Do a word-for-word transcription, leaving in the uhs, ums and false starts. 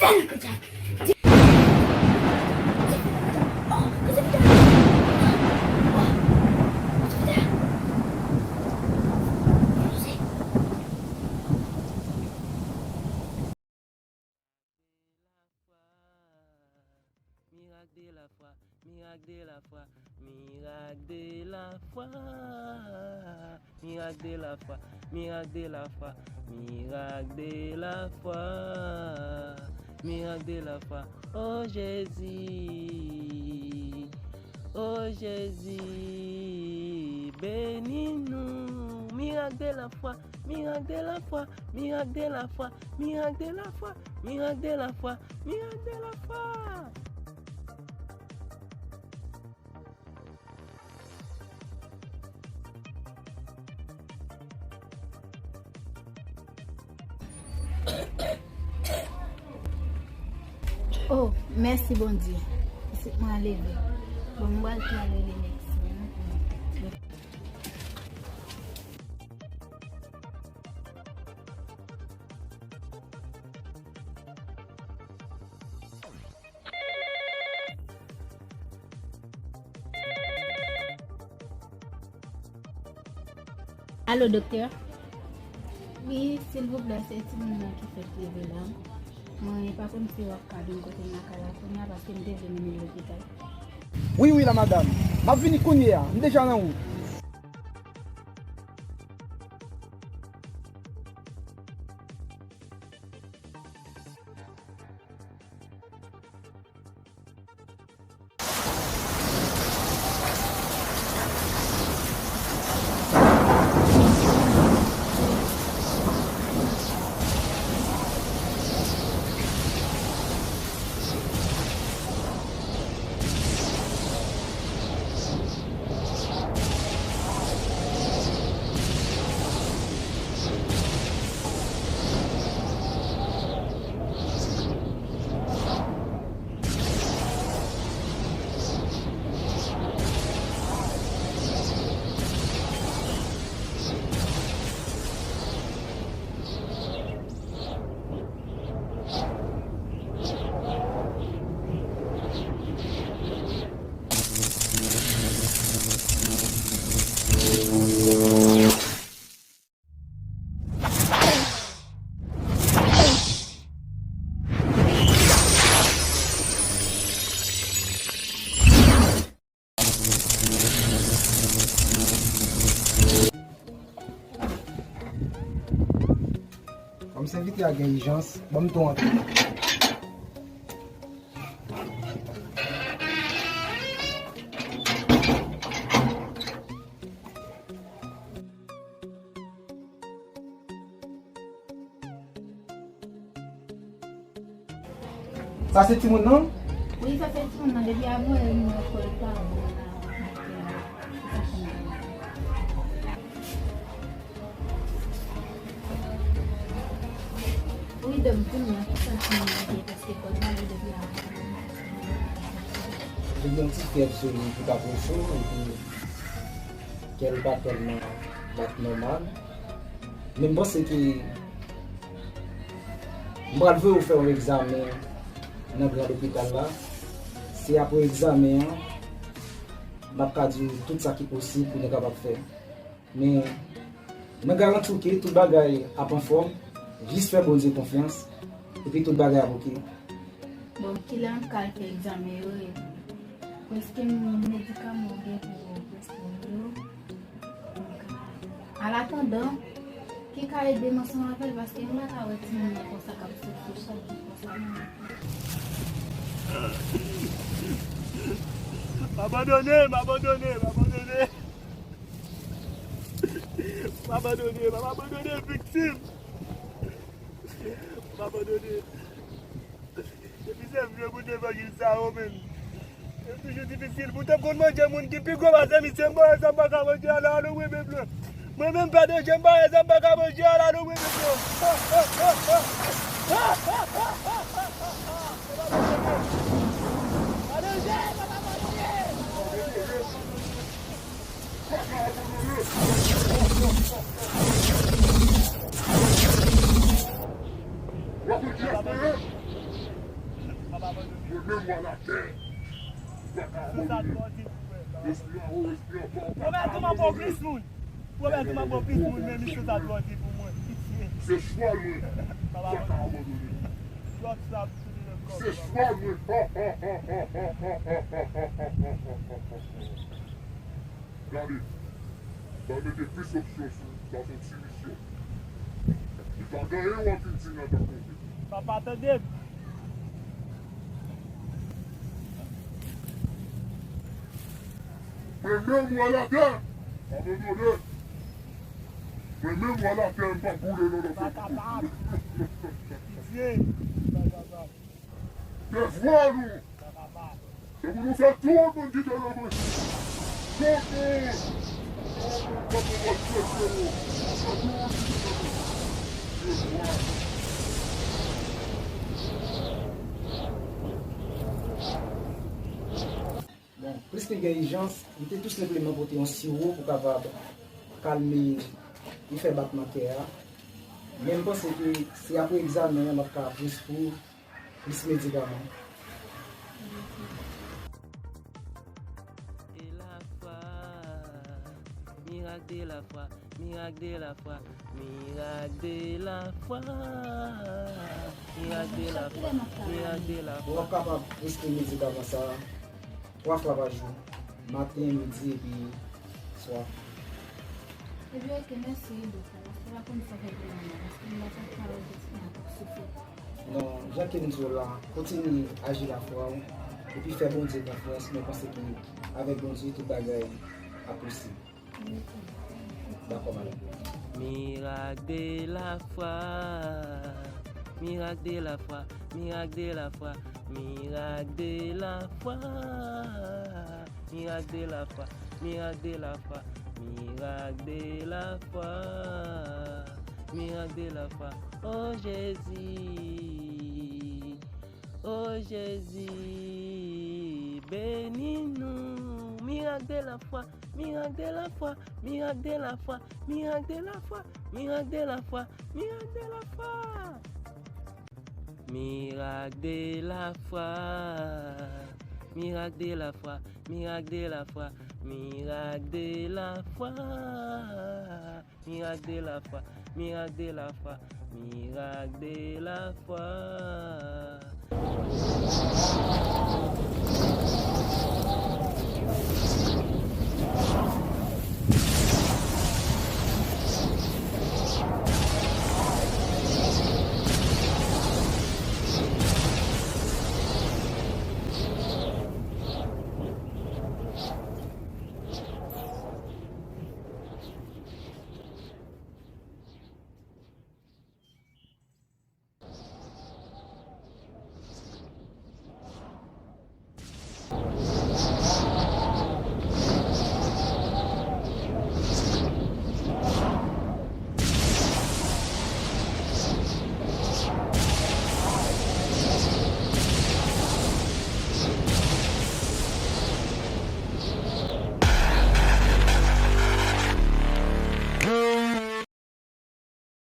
Miracle de la foi, miracle de la foi, miracle de la foi, miracle de la foi, miracle de la foi, miracle de la foi, miracle de la foi. Oh Jésus, oh Jésus, bénis-nous. Miracle de la foi, miracle de la foi, miracle de la foi, miracle de la foi, miracle de la foi, miracle de la foi. Oh, mèsi Bondye. Pitit mwen an leve. Bon, mwen pral tou al rele medsen an. Alo, doktè? Wi, silvouplè, se timoun nan ki fèk leve la. Mwen pa konn si w ap ka vin kote m lakay la kounye a, paske m te vle mennen l lopital. Wi, wi, la madanm. M ap vini kounye a. M deja nan wout. Kòm sèvitè a gen ijans, ban m tou antre. Sa se timoun nan? Wi, sa se timoun nan. Depi avan yè, m wè kò l pa bon la. Wi, dòk, di m non, kisa timoun nan gen, paske kò l pa bon depi avan. Li gen yon ti fyèv sou li ki pa twò cho, epi kè l pa tèlman bat nòmal. Men m panse ke m pral voye w fè yon egzamen nan gran lopital la. Se apre egzamen an, m ap ka di w tout sa ki posib pou nou kapab fè. Men, mwen garanti w ke tout bagay ap anfòm, jis fè Bondye konfyans, epi tout bagay ap oke. Bon, kilè m ka al fè egzamen yo, epi èske medikaman w gen pou preskri m yo? Alatandan, ki ka ede m ansanm avè l, paske m pa ka wè timoun nan konsa k ap soufri chak jou konsa non. M abandone, m abandone, m abandone. M abandone, m abandone viktim. M abandone. Depi se vye bout levanjil sa yo menm. Yo toujou difisil. Poutan m konn manje moun ki pi gwo pase misye, m pa wè sa m pa ka manje a la, alo wi, menm lè. Mwen menm, pa de je, m pa wè sa m pa ka manje a la, alo wi, menm lè. Pa de je, pa ka manje. Mwen menm mwen atè. Ou pa ka abandone. Respire, o, respire ankò. Ou pa ka abandone. Pwomèt ou m ap ba w plis moun. Pwomèt ou m ap ba w plis moun, men misye sa dwòl di pou mwen. Pitye. Se chwa mwen. Ou pa ka abandone. Se chwa mwen. Gade, m ap mete plis opsyon sou ou. Sa se yon ti misyon. Li pa gen anyen w ap vin di nan ta konte. Papa, tande m. Mwen menm mwen atè, abandone. Mwen menm mwen atè, m p ap boule non nan fè. Pa kapab. Pitye. Pa kapab. Devwa nou, se pou nou fè tout moun ki te nan prison. Tout moun. Tout moun k ap maltrete yo. Fè tout moun ki te nan prison. Devwa. Bon, plis ke gen ijans, li te tou senpleman pote yon siwo pou kapab kalme e fè batman kè a. Men m panse ke se apre egzamen an m ap ka preskri plis medikaman. De la foi, miracle de la foi, miracle de la foi, miracle de la foi, miracle de la foi, miracle de la foi. Ou ap kapab preskri medikaman sa a twa fwa pa jou, maten, midi epi swa. Ebyen, oke, mèsi, doktè. Paske m pa konn sa fè pou mwen, paske m pa t ap ka wè pitit mwen k ap soufri. Non, jan ke m di w la, kontinye aji lafwa w, epi fè Bondye konfyans, mwen panse ke avèk Bondye, tout bagay ap posib. Dakò, madanm. Miracle de la foi, miracle de la foi, miracle de la foi, miracle de la foi, miracle de la foi, miracle de la foi, miracle de la foi, miracle de la foi. Oh Jésus, oh Jésus, bénis-nous. Miracle de la foi, miracle de la foi, miracle de la foi, miracle de la foi, miracle de la foi, miracle de la foi. Miracle de la foi, miracle de la foi, miracle de la foi, miracle de la foi, miracle de la foi, miracle de la foi, miracle de la foi.